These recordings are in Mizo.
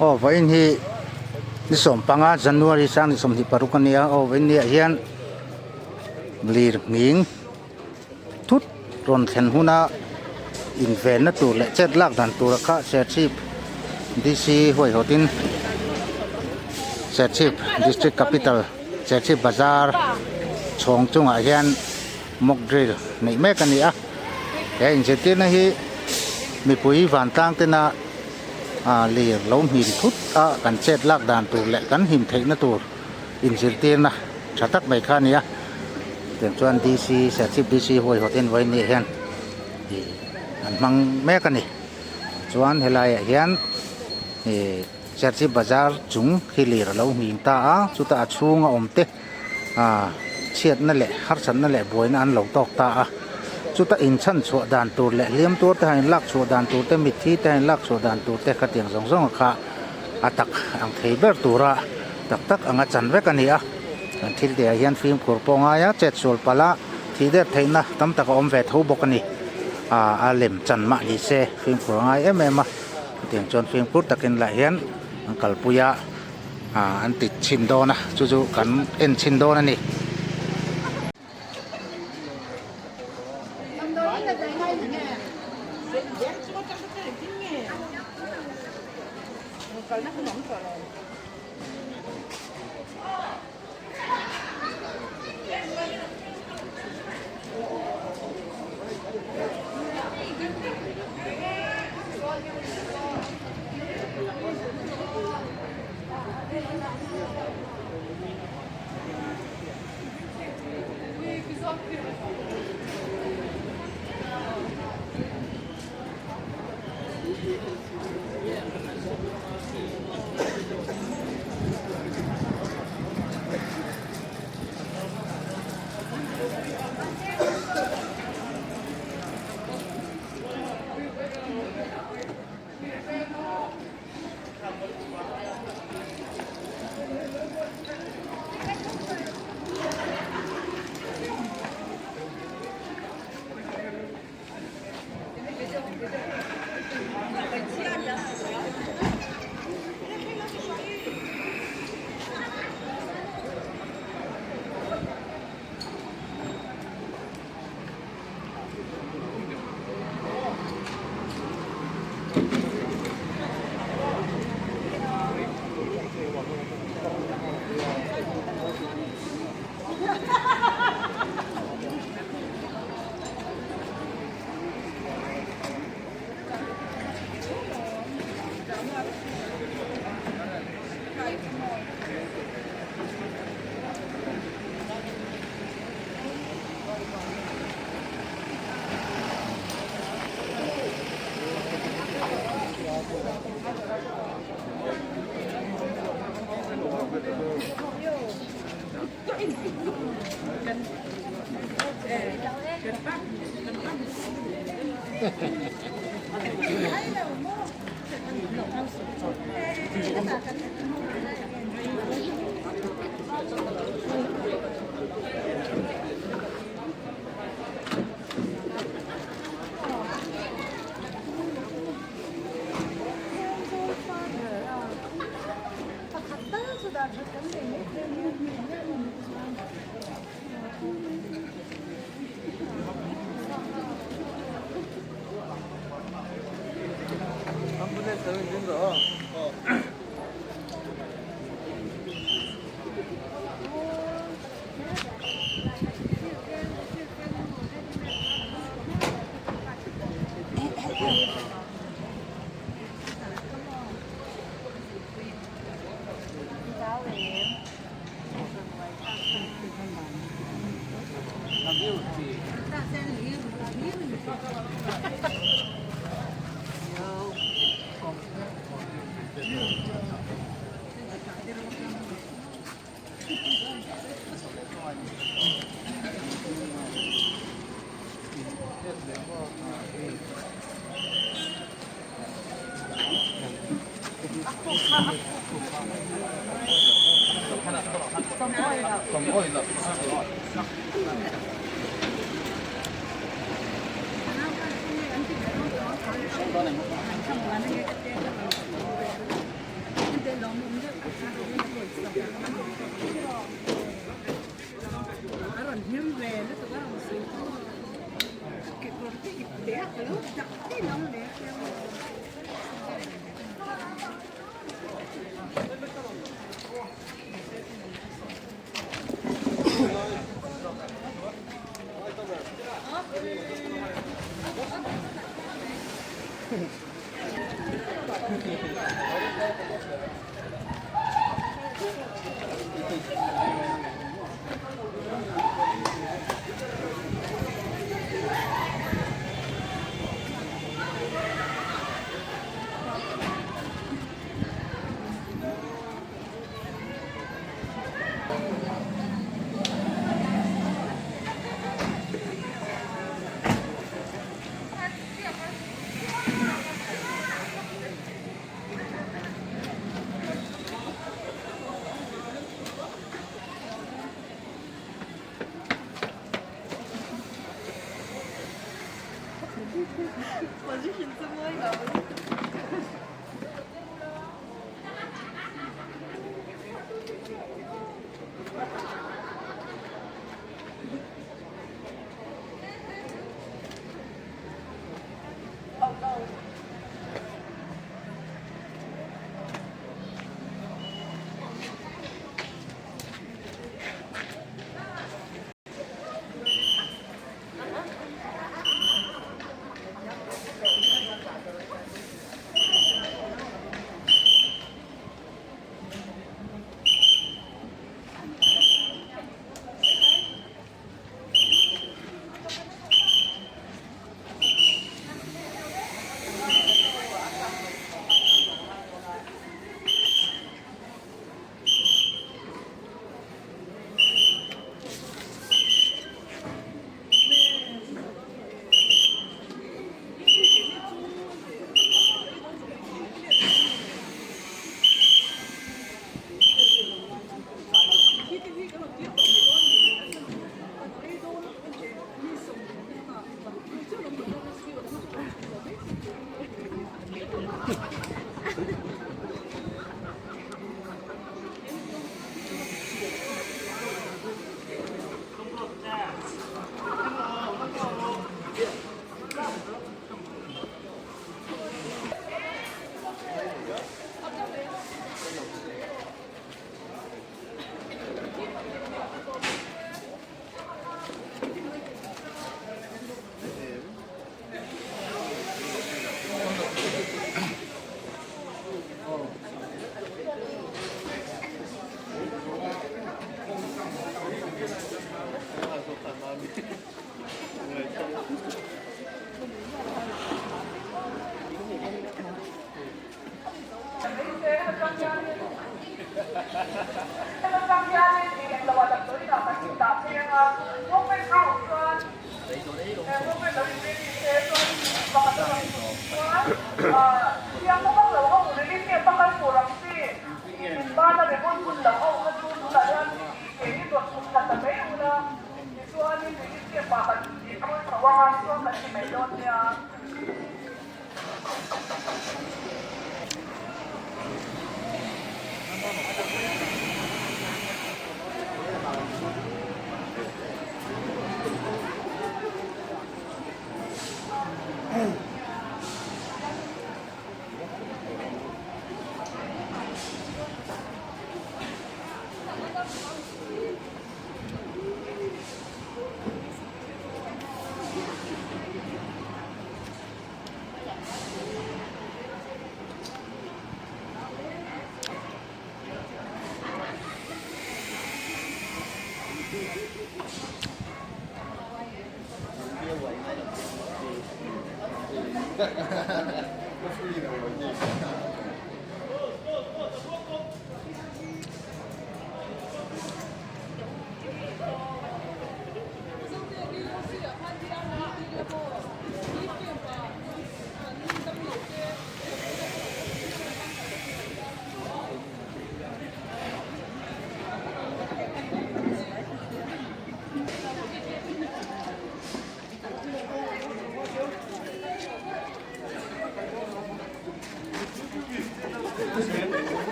Aw vawiin hi ni sawmpanga January sang ni 26 a nia aw vawiin ni ah hian lir nghing thut rawn thlen huna invenna tur leh chet lak dan tura kha Serchhip D_C huaihawtin Serchhip District Capital Serchhip Bazar chhawng chungah hian mock drill neih mek a ni a he inzirtirna hi mipui vantlang tena ah lir lo hnim thut a kan chet lak dan tur leh kan him theihna tur inzirtirna tha tak mai kha a ni a tiang chuan D_C Serchhip D_C huaihawt en vawiin ni ah hian ih an hmang mek a ni chuan helai ah hian ih Serchhip bazar chung hi lir a lo hnim ta a chutah a chhunga awm te ah chhiatna leh harsatna leh buaina an lo tawk ta a chuta inchhan chhuah dan tur leh hliam tuar te han inlak chhuah dan tur te mitthi te han inlak chhuah dan tur te khatiang zawng zawng a kha a tak ang thei ber tura tak tak anga chan vek a ni a kan thil tih ah hian fimkhur pawh a ngai a chet sual palh a thih der theihna tam tak a awm ve tho bawk a ni ah a lem chan mah ni se fimkhur a ngai em em a chutiang chuan fimkhur takin lah hian an kalpui a. Ah an ti chhin dawn a chu chu kan en chhin dawn a ni.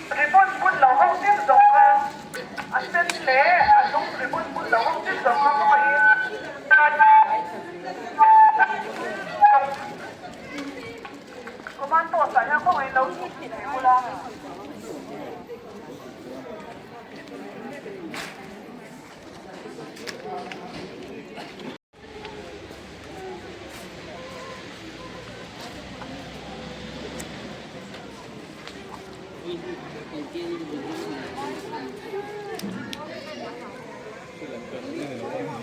Ribbon bun lo ho chin zawng kha a sen leh a dum ribbon bun lo ho chin zawng kha khawngaihin Command post ah hian khawngaihin lo chhuk thei bula.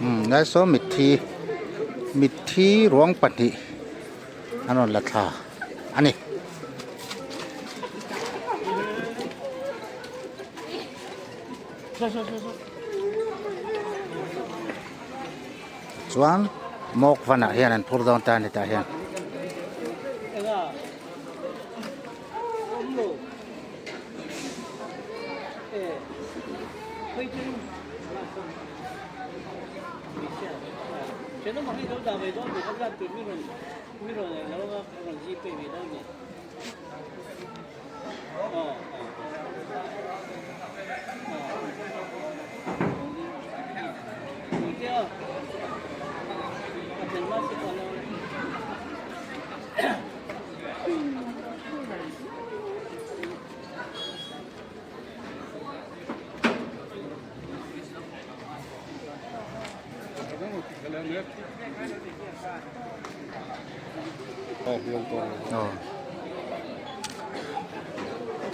Umm lai saw mitthi mitthi ruang pahnih an rawn la thla a ni. Chuan mawk vanah hian an phur dawn ta a ni tah hian.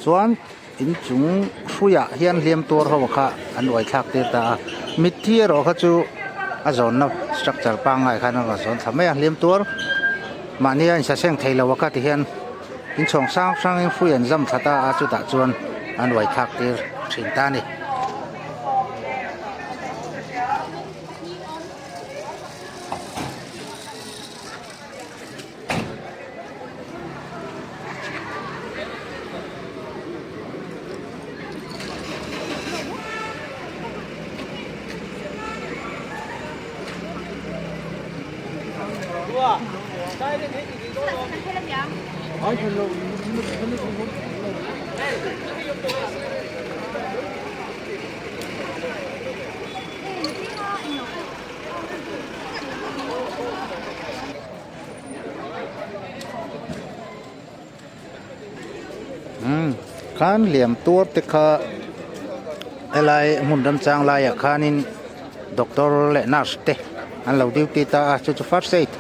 Chuan inchung hruiah hian hliam tuar ho kha an uai thlak tir ta a mitthi erawh kha chu a zawnna structure pangngai khan a rawn zawn thla mai a hliam tuar mahni a insaseng thei lo a kha ti hian inchhawng hrang hrangin hrui an zam thla ta a chutah chuan an uai thlak tir thin ta a ni. Umm khan liam tuar te kha helai hmun remchang laiah khanin doctor leh nurse te an lo duty ta a chu chu first aid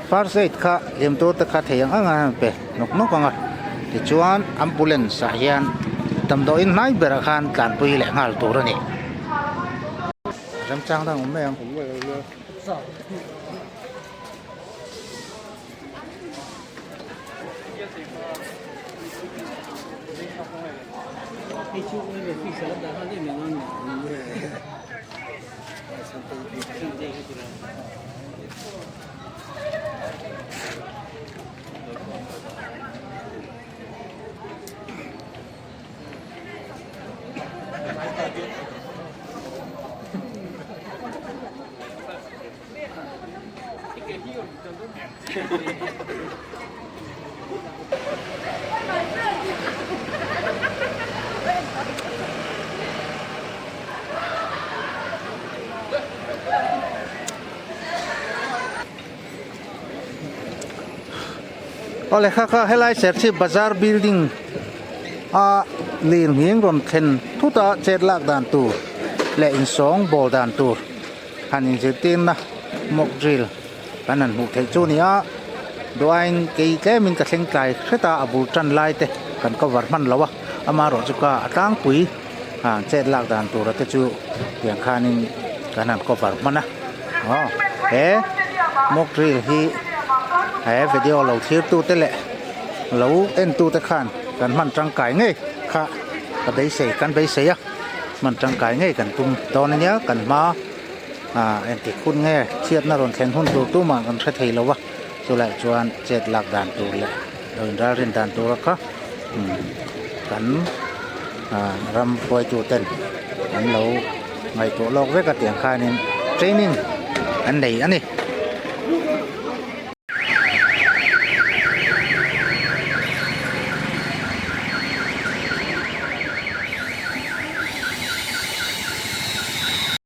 first aid kha liam tuar te kha thei ang ang a an pe nawk nawk ang a tichuan ambulance ah hian damdawiin hnai berah khan tlanpui leh nghal tur a ni. Remchang dang awm mai ang. Awle kha kha helai Serchhip bazar building a lir nghing rawn thlen thut a chet lak dan tur leh insawng bawl dan tur han inzirtirna mock drill kan han hmuh theih chu a ni a duain kei tlemin ka thleng tlai hret a a bul tan lai te kan cover hman lo a amaherawhchu ka a tlangpui ah chet lak dan tura te chu tiang khanin kan han cover hman a aw he mock drill hi he video lo thlir tu te leh lo en tu te khan kan hman tangkai ngei kha ka beisei kan beisei a hman tangkai ngei kan tum dawn ania kan hma ah engtik hun nge chhiatna rawn thlen hun tur tumah kan hre thei lo a chulai chuan chet lak dan tur leh lo inralrin dan tura kha kan ah ram hruaitu ten an lo ngaihtuah lawk vek a tiang khanin training an nei a ni.